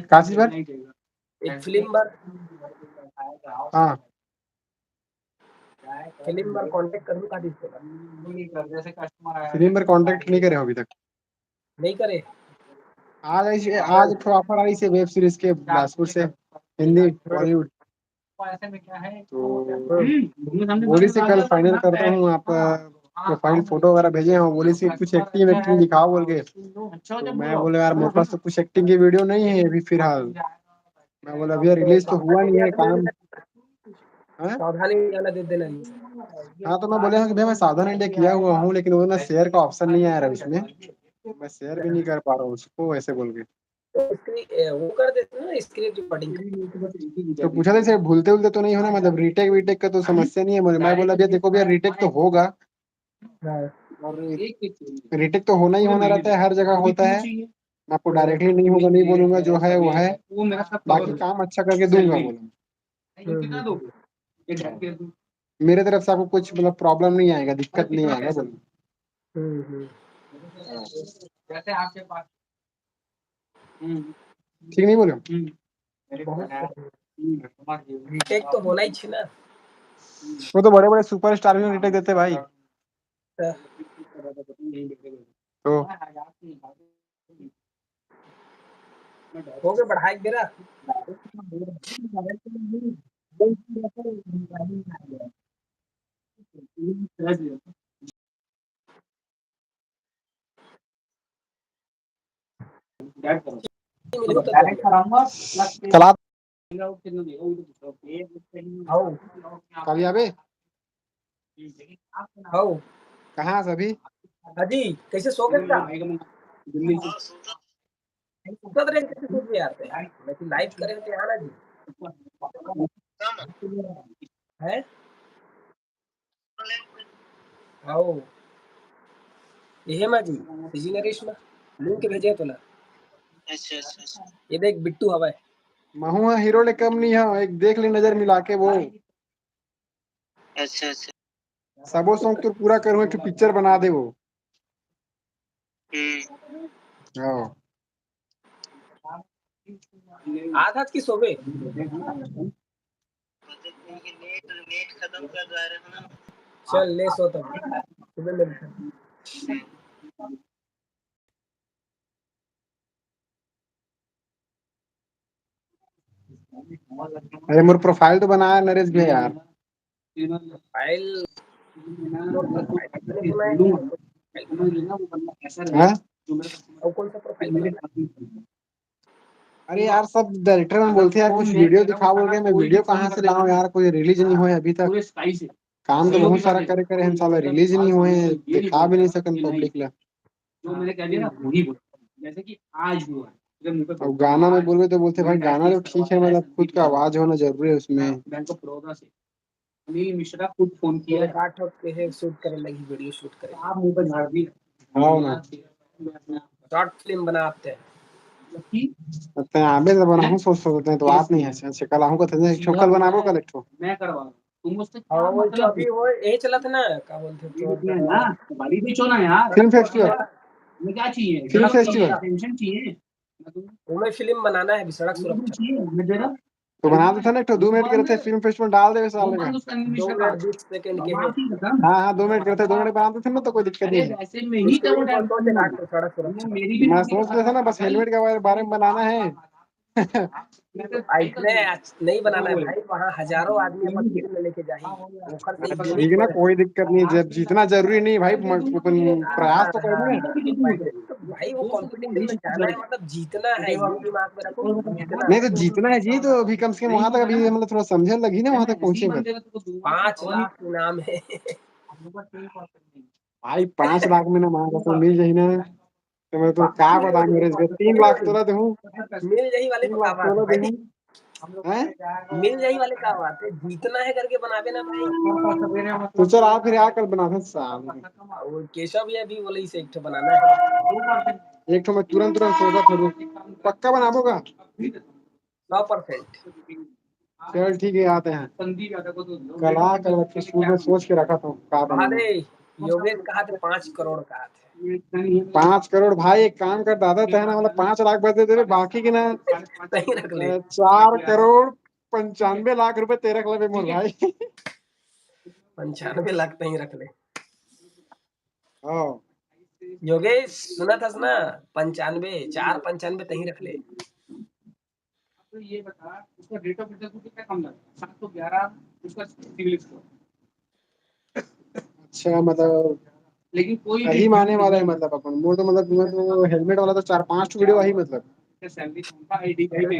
का चीज बर? एक फिल्म बर, हाँ, फिल्म बर कॉन्टैक्ट करहूँ का दिस तोला? फिल्म बर कॉन्टैक्ट नहीं करे हो अभी तक। नहीं करे। आज ऐसे, आज एक ठो ऑफर आई से वेब सीरीज के बिलासपुर से, हिंदी, बॉलीवुड। तो बोली से कल फाइनल करता हूँ, आप प्रोफाइल फोटो वगैरह भेजे हो, बोली से कुछ एक्टिंग एक्टिंग दिखाओ बोल के। तो मैं बोला यार मोर पास तो कुछ एक्टिंग की वीडियो नहीं है अभी फिलहाल। मैं बोला अभी रिलीज तो हुआ नहीं है काम। हाँ? सावधान इंडिया वाला दे देना। हाँ, तो मैं बोले हूँ कि भैया मैं सावधान इंडिया किया हुआ हूँ, लेकिन वो ना शेयर का ऑप्शन नहीं आ रहा है उसमें, मैं शेयर भी नहीं कर पा रहा हूँ उसको, ऐसे बोल के। तो स्क्रीन, ए, वो कर देते ना, स्क्रीन रिकॉर्डिंग। तो पूछा था इसे भूलते भूलते तो नहीं हो ना, मतलब रीटेक वीटेक का तो समस्या नहीं है। मैं मैं बोला भैया देखो भैया रीटेक तो होगा, हाँ। और रीटेक तो होना ही होना रहता है, हर जगह होता है। मैं आपको डायरेक्टली नहीं होगा नहीं बोलूंगा, जो है वो है, बाकी काम अच्छा करके दूंगा बोला। हम्म, हम्म, मेरे तरफ से आपको कुछ मतलब प्रॉब्लम नहीं आएगा, दिक्कत नहीं आएगा बोला। हम्म, हम्म। ठीक नहीं बोले? बहुत सही। रीटेक तो होना ही चाहिए ना। वो तो बड़े बड़े सुपरस्टार भी रीटेक देते भाई। तो तो हो गया बढ़ाई बेरा। कला हाउ। कल आबे। हाउ। कहाँ से अभी? अजी, कैसे सो गए का? सुतत रहे कैसे सोच यार ते? मैं तो लाइव करे थे यार जी। है? हाउ। ये मा जी, सीजी नरेश मा लिंक भेजे तो ना। अच्छा, अच्छा, अच्छा। ये देख बिट्टू हवाए। महू ह हीरो ले कम नहीं है, एक देख ले नजर मिला के वो। अच्छा, अच्छा। सबो शौक तो पूरा करूँ, एक ठो पिक्चर बना दे वो। हम्म। हाँ। आज आज की सोबे। चल ले सो तब, सुबह मिलते हैं। अरे मोर profile तो बनाया नरेश भैया यार। Profile, हाँ? और कौन सा profile बनाया? अरे यार, सब director मन बोलथे यार, कुछ video दिखा बोल के, मैं video कहाँ से लाऊं यार, कोई release नहीं होए अभी तक। काम तो बहुत सारा करे करे हन साला, release नहीं होए, दिखा भी नहीं सकन public ला। जो मैंने कह दिया ना, वही बोला। जैसे कि आज हुआ है। अब गाना में बोलबे तो बोलथे, भाई गाना तो ठीक है, मतलब खुद का आवाज होना जरूरी है उसमें। बैंक ऑफ बड़ौदा से अनिल मिश्रा खुद फोन किया है। काट के है, shoot करे लगी, video shoot करे। आप मुंह पे झाड़ दी। हाँ ना। Short film बनाते हैं। जबकि तैं आबे तो बनाहूं सोच सकते हैं, तो आप नहीं है। अच्छा, कल आहूं कथे, एक ठो कल बनाबो, कल एक ठो। मैं करवा रहा हूँ। तुम उससे क्या हाँ, वो मतलब तो अभी वो यही चलत ना, का बोलथे तो, ना, तुम्हारी भी चुना यार। Film festival। मैं क्या चाहिए? Film festival। Attention चाहिए। तुम्हें film बनाना है अभी, सड़क सुरक्षा। तो बना देथे ना, एक ठो दो मिनट के रहथे, film festival डाल देबे साले का। दो मिनट बीस सेकंड के है। हाँ, हाँ, दो मिनट के रहथे, दो मिनट बना देथे ना, तो कोई दिक्कत नहीं है। मैं सोच रहा था ना, बस helmet के बारे, बारे में बनाना है। अइसने नहीं बनाना है भाई, वहाँ हजारों आदमी अपन film लेके जाही। ओकर से ठीक है ना, कोई दिक्कत नहीं, जब जीतना जरूरी नहीं भाई, म-, अपन प्रयास तो करना है। तो भाई वो competition में जाना है, मतलब जीतना है, ये दिमाग में रखो, जीतना नहीं तो है। जीतना है जी, तो अभी कम से कम वहाँ तक अभी मतलब थोड़ा समझे लगी ना, वहाँ तक पहुँचे बर। पाँच लाख इनाम है। भाई पाँच लाख में ना मांगा तो मिल जाही ना, तो मैं तो का बताऊं नरेश भैया, तीन लाख तोला देहूं। मिल जाही वाले तीन लाख तोला देहूं। हैं? मिल जाही वाले का बात है, जीतना है करके बनाबे ना भाई। तो चल, आ फिर आ, कल बनाथन साहब। वो केशव भैया भी बोले इसे एक ठो बनाना है। एक ठो मैं तुरंत, तुरंत सोचत हूँ, पक्का बनाबो का? सौ percent। चल ठीक है, आते हैं। कल आ, कल फिर स्कूल में सोच के रखा था, का बनाना। अरे, योगेश कहा थे पाँच करोड़ कहा थे। पाँच करोड़ भाई, एक काम कर दादा, तैं ना मतलब पाँच लाख बस दे दे रे, बाकी के ना तहीं रख ले। अ, चार करोड़ पंचानवे लाख रुपए तैं रख लेबे मोर भाई। पंचानवे लाख तहीं रख ले। हाँ। योगेश, सुनत हस ना? पंचानवे, चार पंचानवे तहीं रख ले। तो ये बता, उसका rate of interest कितना कम लगा? सात सौ ग्यारह उसका CIBIL score। अच्छा, मतलब लेकिन कोई सही माने वाला है, मतलब अपन मोर तो, मतलब मैं तो helmet वाला तो चार पांच ठो video आही, मतलब। सैलरी कौन था? आईडी भाई में।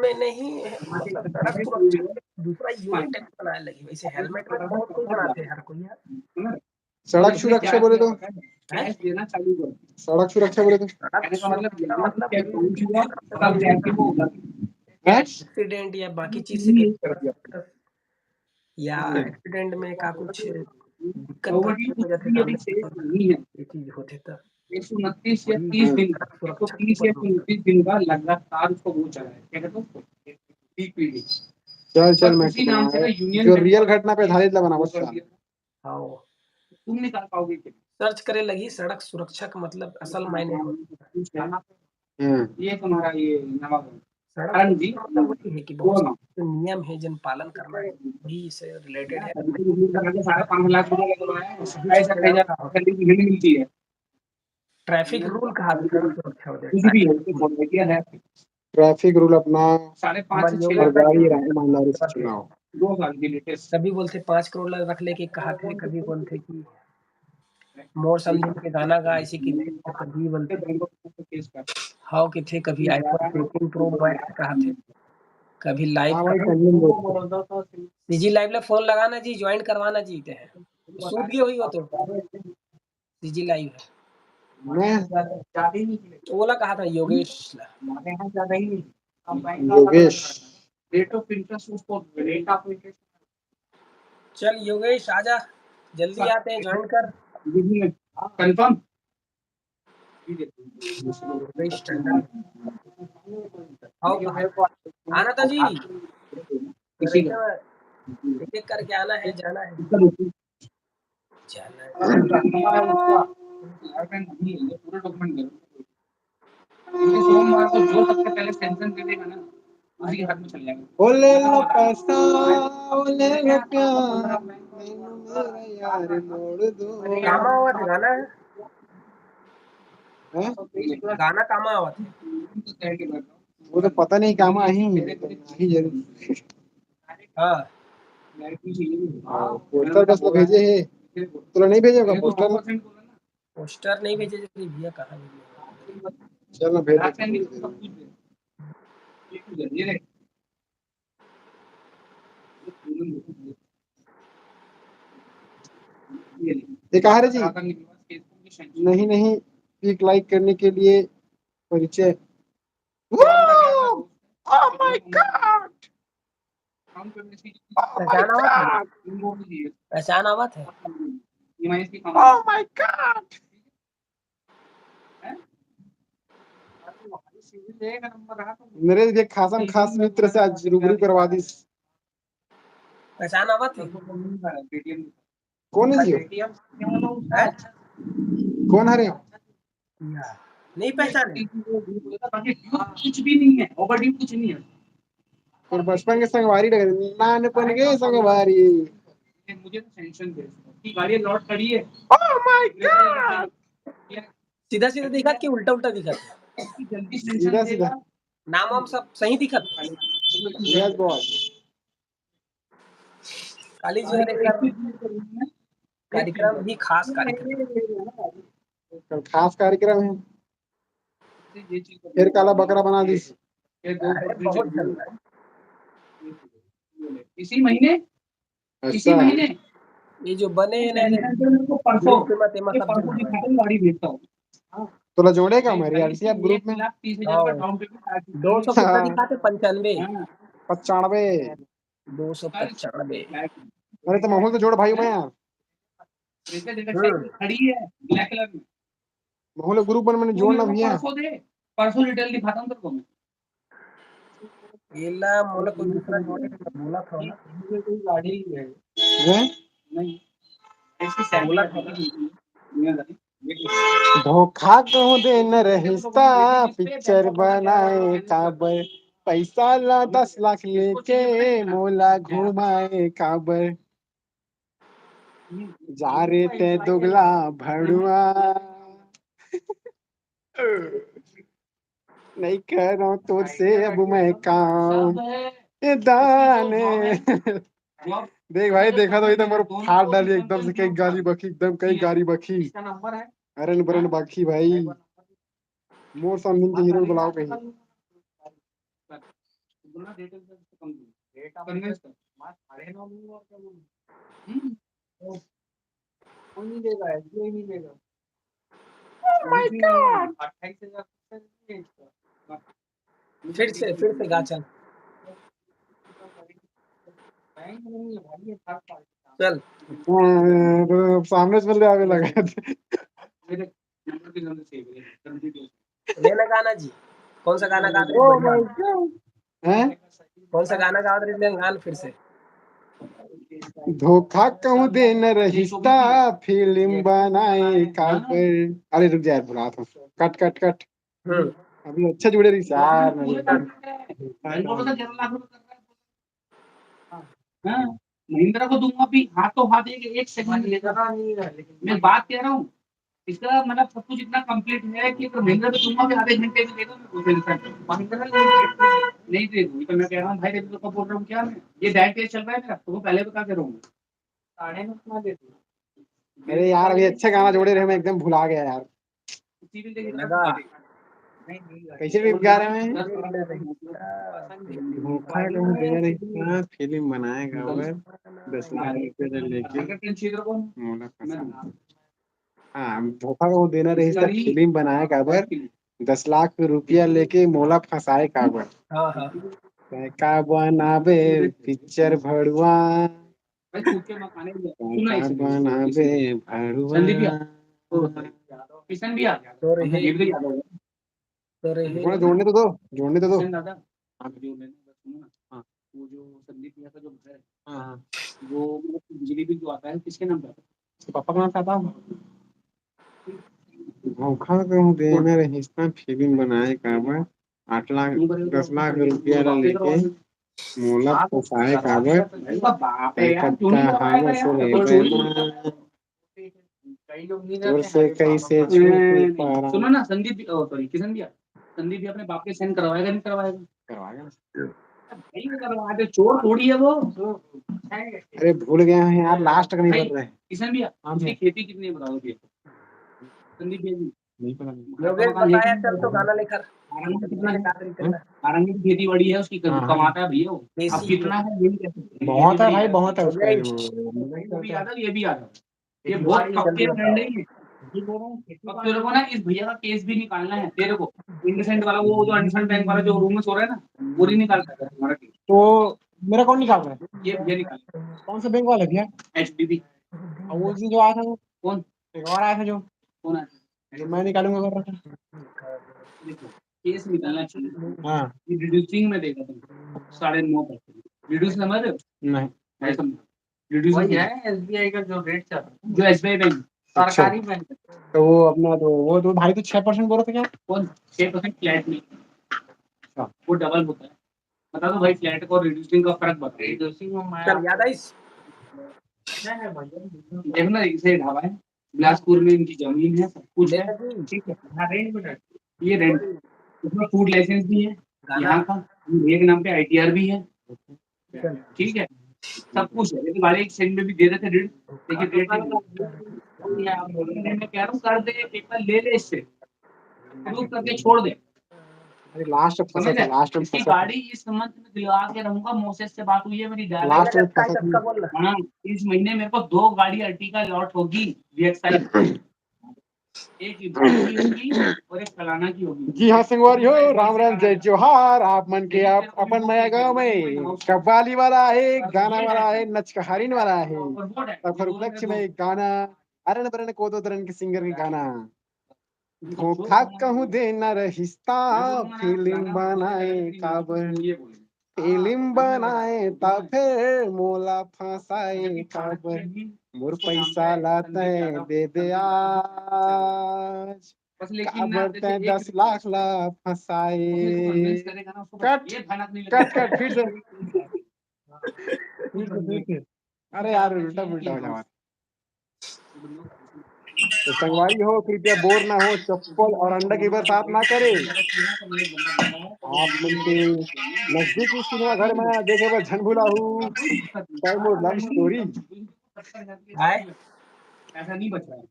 में नहीं है, मतलब सड़क सुरक्षा दूसरा यूनिट बनाए लगी, वैसे helmet में बहुत कुछ बनाते हैं हर कोई यार। सड़क सुरक्षा बोले तो? सड़क सुरक्षा बोले तो? सड़क सुरक्षा मतलब एक्सीडेंट या बाकी चीज से या एक्सीडेंट में का कुछ दिक्कत हो जाथे, ये चीज होथे त एक सौ उनतीस या तीस दिन, एक सौ तीस या एक सौ उनतीस दिन का लगातार उसको वो चला है, क्या कहते हैं उसको? चल चल, मैं जो रियल घटना पे आधारित ला बनावत। हाँ, तुम निकाल पाओगे क्या? सर्च करे लगी सड़क सुरक्षा का मतलब असल मायने हो। ये तुम्हारा ये नवा सड़क सुरक्षा मतलब वही है कि बहुत सारे नियम है जिन पालन करना है, वही इससे रिलेटेड है। साढ़े पाँच लाख रुपए लग रहा है, ऐसा कैसा गली की घड़ी मिलती है। ट्रैफिक रूल कहा सड़क सुरक्षा हो जाए। ट्रैफिक रूल अपना साढ़े पाँच से छह लाख गाड़ी ईमानदारी से चलाओ। दो साल की लेटेस्ट। कभी बोलथे पाँच करोड़ ला रख ले के कहाथे, कभी बोलथे कि मोर समझे के गाना गा, ऐसे कि कभी बोलथे हव किथे, कभी iPhone fourteen Pro Max कहाथे, कभी लाइव। CG लाइव ला फोन लगाना जी, ज्वाइन करवाना जी, ते हैं सूत गए हुई हो तो। सीजी लाइव है। मैं ज्यादा ही नहीं, ओला कहा था योगेश ला। हमारे यहाँ ज्यादा ही नहीं। योगेश। रेट ऑफ इंटरेस्ट उसको, रेट ऑफ इंटरेस्ट। चल योगेश, आजा, जल्दी आते हैं, ज्वाइन कर। कंफर्म। योगेश टंडन। आओ, आना था जी। एक एक करके आना है, जाना है। जाना है। क्योंकि सोमवार को जो सबसे पहले सेंशन दे देगा ना, उसी के हाथ में चल जाएगा। ओ ले लो पैसा, ओ ले लो प्यार, मैनू मेरा यार मोड़ दो। कामा आवत हे गाना? हैं? गाना कामा आवत हे? वो तो पता नहीं, कामा आही, आही जरूर। हाँ। पोस्टर बस तो भेजे हे, तोला नहीं भेजे होगा पोस्टर? पोस्टर नहीं भेजे थे भैया, कहाँ भेजे? चल ना भेज दे। ये कहाँ रे जी? नहीं, नहीं, पिक लाइक करने के लिए परिचय। Oh my God! पहचान आवत हे? पहचान आवत हे? Oh my God! मेरे एक खासम खास मित्र से आज रूबरू करवा दिस। पहचान आवत हे? कौन है जी? कौन हरे? नहीं पहचाने। कुछ भी नहीं है, ओवर ड्यू कुछ नहीं है। और बचपन के संगवारी लग रहे, नानपन के संगवारी। मुझे तो सेंशन दे, उसकी गाड़ी लॉट खड़ी है। Oh my God! सीधा सीधा दिखत कि उल्टा उल्टा दिखत? जल्दी सेंशन सीधा सीधा। नाम वाम सब सही दिखत? Yes boss। काली जी हरे कर कार्यक्रम भी खास कार्यक्रम। कल खास कार्यक्रम है, फिर काला बकरा बना दिस। अरे, बहुत जल्द। इसी महीने, इसी अच्छा। महीने ये जो बने हैं ना, मेरे को परसों, group में तेमा ये सब परसों जल्द। दिखा दो, गाड़ी भेजता हूँ। तोला जोड़े का मैं रियलिटी ऐप ग्रुप में? एक लाख तीस हजार का हाँ। डाउन पेमेंट आज दो सौ कितना हाँ। दिखाते? पंचानवे। हाँ। पचानवे। दो सौ पचानवे। अरे तो महूल तो जोड़ भाई मैं यार। देखा, देखा, हम्म। खड़ी है ब्लैक कलर में। महूल ग्रुप बन, मैंने जोड़ना परसों भी है। परसों दे, परसों डिटेल दिखाता हूँ तेरे को मैं। एला मोला कोई दूसरा जोड़े का बोला था ना। ये कोई गाड़ी ही है। हैं? नहीं। ऐसी बोला था ना। दुनियादारी। धोखा कहूँ देना रहिस ता, पिक्चर बनाए काबर, पैसा ला दस लाख लेके मोला घुमाए काबर। जा रे ते दुगला भड़ुआ। नहीं कर रहा हूँ तोर से अब मैं काम। ए दाने। देख भाई, देखा तो इधर मोर फाड़ डाली एकदम से, कई गारी बखी, एकदम कई गारी बखी। अरन बरन बखी भाई। मोर सामने के हीरो बुलाओ कहीं। Oh my God! फिर से, फिर से गा चल। चल। हाँ, सामने से पहले आवे लगा। लेना गाना जी, कौन सा गाना गा रहे हैं? Oh my God। हैं? कौन सा गाना गा रहे हैं? गाना फिर से। धोखा कहूँ देना रहिस ता, फिल्म बनाए काबर। अरे रुक जा यार, भुला था। कट, कट, कट। हम्म। अभी अच्छा जुड़े रहिस यार। हाँ, महिंद्रा को दूंगा भी, हाथों हाथ एक, एक सेकंड में लेगा। मैं बात कह रहा हूँ, इसका मतलब सब कुछ इतना कंप्लीट है कि अगर महिंद्रा को दूंगा भी आधे घंटे में देगा, मैं उसे रिफंड करूँ। महिंद्रा नहीं देगा। नहीं देगा, तो मैं कह रहा हूँ भाई, देखो, तो बोल रहा हूँ क्या मैं, ये डायरेक्ट चल रहा है मेरा, तो वो पहले बता दे रहा हूँ। साढ़े नौ ना दे दो। अरे यार, अभी अच्छा गाना जोड़े रहे, मैं एकदम भुला गया यार। लगा। कैसे भी गा रहे हैं? धोखा कहूँ देना रहिस ता, फिल्म बनाए काबर, दस लाख रुपया ले लेके मोला फंसा। हाँ, धोखा कहूँ देना रहिस ता, फिल्म बनाए काबर, दस लाख रुपया लेके मोला फंसाए काबर। हाँ, हाँ। तैं का बनाबे पिक्चर भड़ुआ। भाई, खुद के मकान है, सुना इसे। बनाबे भड़ुआ। संदीप भैया। ओ, sorry। किशन भैया। Sorry। ये भी तो याद होगा। Sorry। थोड़ा जोड़ने तो दो, जोड़ने तो दो। किशन दादा, आप जोड़ लेना, बस सुनो ना। हाँ। वो जो संदीप भैया का जो घर है, हाँ, हाँ। वो मतलब बिजली बिल जो आता है, किसके नाम पे आता है? तो पापा का नाम पे आता होगा। धोखा कहूँ देना रहिस त फिल्म बनाए काबर, आठ लाख दस लाख रुपया ला लेके मोला फंसाए काबर, कलकत्ता हावस रे बैना। तोर से कैसे छूट पारा। सुनो ना संदीप, सॉरी किशन भैया, संदीप जी अपने बाप के साइन करवाएगा नहीं करवाएगा? करवाएगा। नहीं करवाएगा, चोर थोड़ी है वो। अरे भूल गया है यार, लास्ट का नहीं कर रहे हैं। किशन भैया, हाँ उसकी भैया। खेती कितनी है बताओ भैया? संदीप भैया जी। नहीं पता नहीं। योगेश बताया चल तो गाना लेकर। आरंग कितना है? आरंग की खेती बड़ी है उसकी, हाँ, हाँ। कमाता है भैया वो। अब कितना है ये नहीं कह सकते। बहुत है भाई, बहुत है उसका। ये भी यादव, ये भी यादव। ये बहुत पक्के ब्रांड है ये। अब तेरे को ना इस भैया का केस भी निकालना है, तेरे को। इंडसइंड वाला, वो जो इंडसइंड बैंक वाला जो रूम में सो रहा है ना, वो नहीं निकालना है हमारा केस। तो मेरा कौन निकाल रहा है? ये भैया निकाल। कौन सा बैंक वाला भैया? एचडीबी। और वो दिन जो आया था वो? कौन? एक और आया था जो? कौन आया था? जो मैं निकालूंगा कर रहा था। देखो, केस निकालना चाहिए। हाँ। ये रिड्यूसिंग में देगा तुमको, साढ़े नौ परसेंट। रिड्यूस समझ रहे हो? नहीं। भाई समझ। रिड्यूस वही है एसबीआई का जो रेट चल रहा है, जो एसबीआई बैंक, अच्छा। सरकारी बैंक। तो वो अपना तो, वो तो भाई तो छह परसेंट बोल रहे थे क्या? कौन? छह परसेंट फ्लैट नहीं। अच्छा। वो डबल होता है। बता दो भाई, फ्लैट को रिड्यूसिंग का फर्क बताओ। रिड्यूसिंग में मैं सर, याद आई? देखना, इसे ढाबा है, बिलासपुर में इनकी जमीन है, सब कुछ है। ठीक है, हाँ, रेंट में रहते हैं। ये रेंट, इसमें फूड लाइसेंस भी है यहाँ का, एक नाम पे आईटीआर भी है। ठीक है, सब कुछ है। ये तो गाड़ी एक सेकंड में भी दे देते ऋण, लेकिन रेट नहीं। मैं कह रहा हूँ, कर दे, पेपर ले ले इससे, प्रूफ करके छोड़ दे। अरे लास्ट में फंसा था, लास्ट में इसकी फंसा था। गाड़ी इस मंथ में दिलवा के रहूंगा। मोसेस से बात हुई है मेरी, लास्ट में फंसा था। हाँ, इस महीने मेरे को दो गाड़ी अर्टिगा अलॉट होगी, वीएक्सआई। एक इब्राहिम की होगी और एक फलाना की होगी। जी हाँ संगवारी हो, राम राम, जय जोहार। आप मन के आप अपन मया गाँव में कव्वाली वाला है, गाना वाला है, नचकहारिन वाला है। तब उपलक्ष्य में एक गाना, अरण बरन कोदो दरन के सिंगर के गाना। धोखा कहूँ देना रहिस ता फिल्म बनाए काबर, फिल्म बनाए ता फिर मोला फंसाए काबर, मोर पैसा ला तय दे दे आज, काबर तय दस लाख ला फंसाए। कट, कट, कट, फिर से। अरे यार, उल्टा पुल्टा हो जावा। तो संगवारी हो, कृपया बोर ना हो, चप्पल और अंडा की बरसात ना करे। आप मन के नजदीक ही सिनेमा घर में देखे बर झन भुलाहू। टाइम और लव स्टोरी। ऐसा नहीं बच रहा है।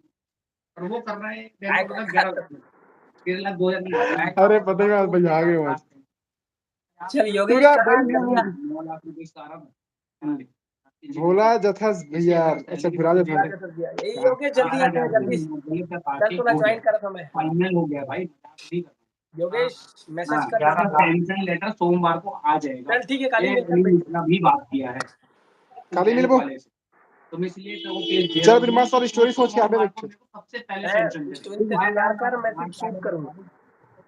और वो कर रहा है, ग्यारह लाख, दो हजार। अरे पता ही बात भैया, आ गए वहाँ। चल योगेश, पूरा बढ़िया। नौ लाख रुपए सारा। भोला जथस भैया, अच्छा, भुला जथस। ये योगेश जल्दी आ गया, जल्दी। कल तोला ज्वाइन करत हूँ मैं। फाइनल हो गया भाई। योगेश, मैसेज कर रहा हूँ। सैंक्शन लेटर सोमवार को आ जाएगा। चल ठीक है, काली मिलकर बैठ। अभी बात किया है। काली मिलबो। तुम इसलिए तो वो केस चल, फिर मस्त वाली स्टोरी सोच के आबे बैठे। सबसे पहले सैंक्शन स्टोरी तैयार कर, मैं फिर शूट करूंगा।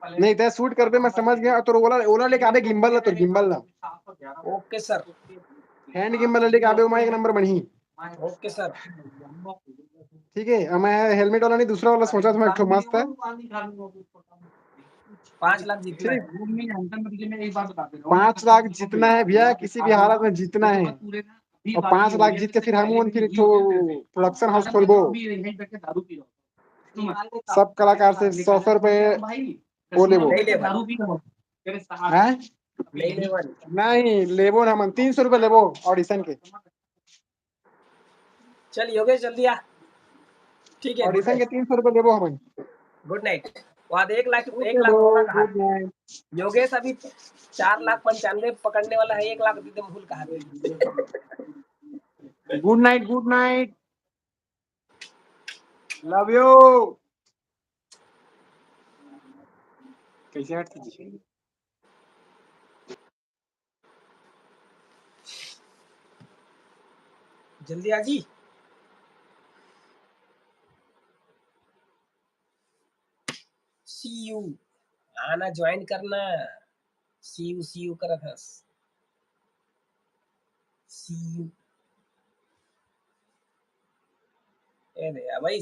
नहीं, तय शूट करबे, मैं समझ गया। तोर ओला, ओला लेके आबे, गिम्बल ला, तोर गिम्बल ला। ओके सर। हैंड गिम्बल लेके आबे, ओमा एक नंबर बनही। ओके सर। ठीक है, अब मैं हेलमेट वाला नहीं, दूसरा वाला सोचा था मैं, एक ठो मस्त है। पाँच लाख जीतना है। पाँच लाख जीतना है भैया, किसी भी हालत में जीतना है। और पाँच लाख जीत के फिर हम उन फिर एक ठो प्रोडक्शन हाउस खोलबो। सब कलाकार से सौ सौ रुपए वो लेबो। नहीं लेबो। हैं? नहीं लेबो। नहीं लेबो ना, हम तीन सौ रुपए लेबो ऑडिशन के। चल योगेश, जल्दी आ। ठीक है, ऑडिशन के तीन सौ रुपए लेबो हमन। गुड नाइट। वहाँ एक लाख, एक लाख होगा कहाँ? गुड नाइट। योगेश अभी चार लाख पंचानवे पकड़ने वाला है, एक लाख दे दे, भूल कहा। Good night, good night. Love you. कैसे हट जी? जल्दी आ जी। सी यू आना, ज्वाइन करना। सी यू, सी यू करत हस। सी यू। ए दे, आ भाई।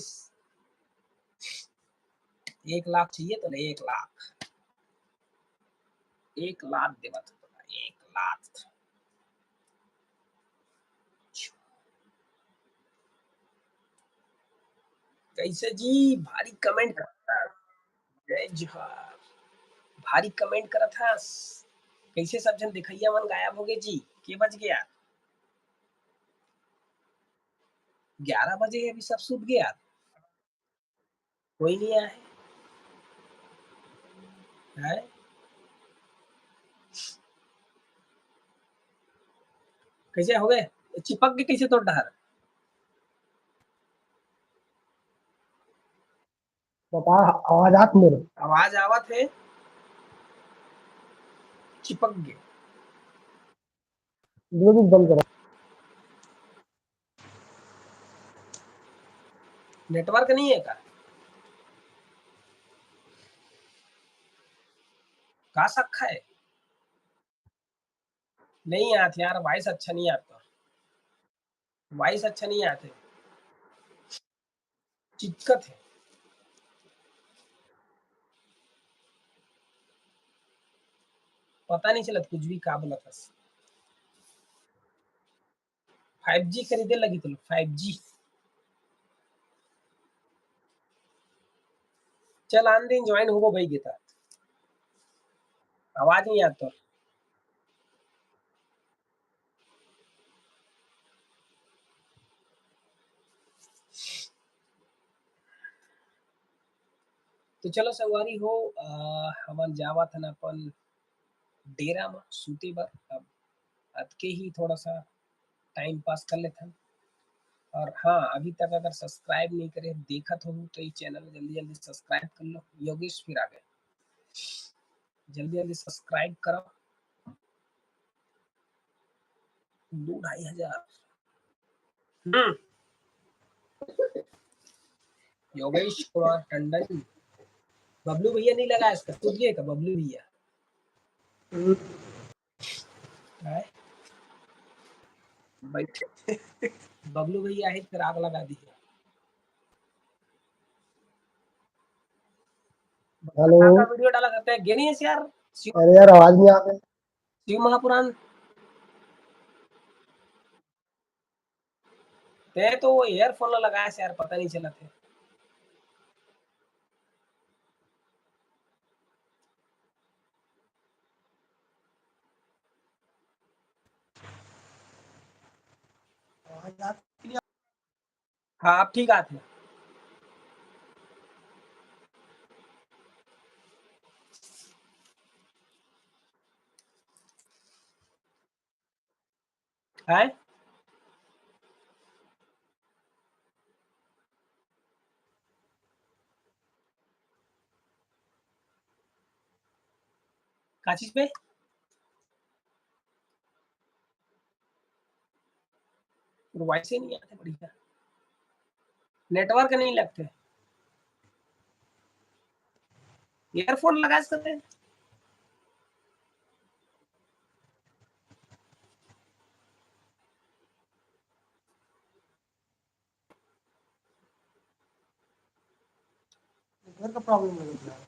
एक लाख चाहिए तो ले, एक लाख, एक लाख देवत हँव, एक लाख। कैसे जी, भारी comment करत हस। जय जोहार। भारी comment करत हस। कैसे सब झन देखइया मन गायब होगे जी? के बज गे यार? ग्यारह बजे हे, अभी सब सुत गे यार। कोई नहीं आए हे। कैसे होगे? चिपक गे कैसे तोर डहर? बता, आवाज आत मेरे? आवाज आवत हे, चिपक गे। Bluetooth बंद करो। Network नहीं है का? का शक है? नहीं आत यार, voice अच्छा नहीं आता, voice अच्छा नहीं आते, चिचकत है, पता नहीं चलत कुछ भी का बोलत हस। Five G खरीदे लगी तो five G। चल आन दिन join होबो भाई गे ता। आवाज नहीं आता। तो चलो संगवारी हो, अ, हमन जावत हन अपन डेरा म सूते बर। अब अतके ही थोड़ा सा time pass कर लेथन। और हाँ, अभी तक अगर subscribe नहीं करे, देखत हो तो ये channel जल्दी जल्दी subscribe कर लो। योगेश फिर आ गए, जल्दी जल्दी subscribe करो। दो ढाई हजार। हम्म। योगेश कुमार टंडन, बबलू भैया नहीं लगा इसका, सुन लिए का बबलू भैया? हम्म। काय? बैठे। बबलू भैया है, फिर आग लगा दी। Hello। का video डाला करते हैं, गे नहीं है यार। शिव अरे यार, आवाज नहीं आ रही। शिव महापुराण। ते तो वो earphone ला लगाया से यार, पता नहीं चला थे। आवाज आ रही है? हाँ, अब ठीक आत हे। हैं? का चीज पे? Voice ही नहीं आते बढ़िया, network नहीं लगते। Earphone लगा सकते हैं। घर का problem है यार।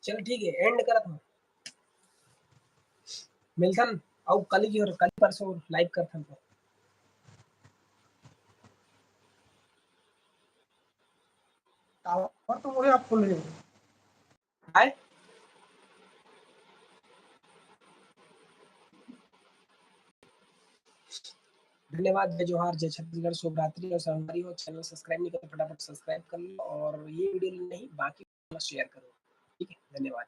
चल ठीक है, end करत हूँ, मिलथन अउ कल की और कल परसों live करथन तो। Tower तो मोरे आप full है। हाय। धन्यवाद, जय जोहार, जय छत्तीसगढ़, शुभ रात्रि और संगवारी हो, channel subscribe नहीं करे, फटाफट subscribe कर लो और ये video नहीं, बाकी share करो, ठीक है? धन्यवाद।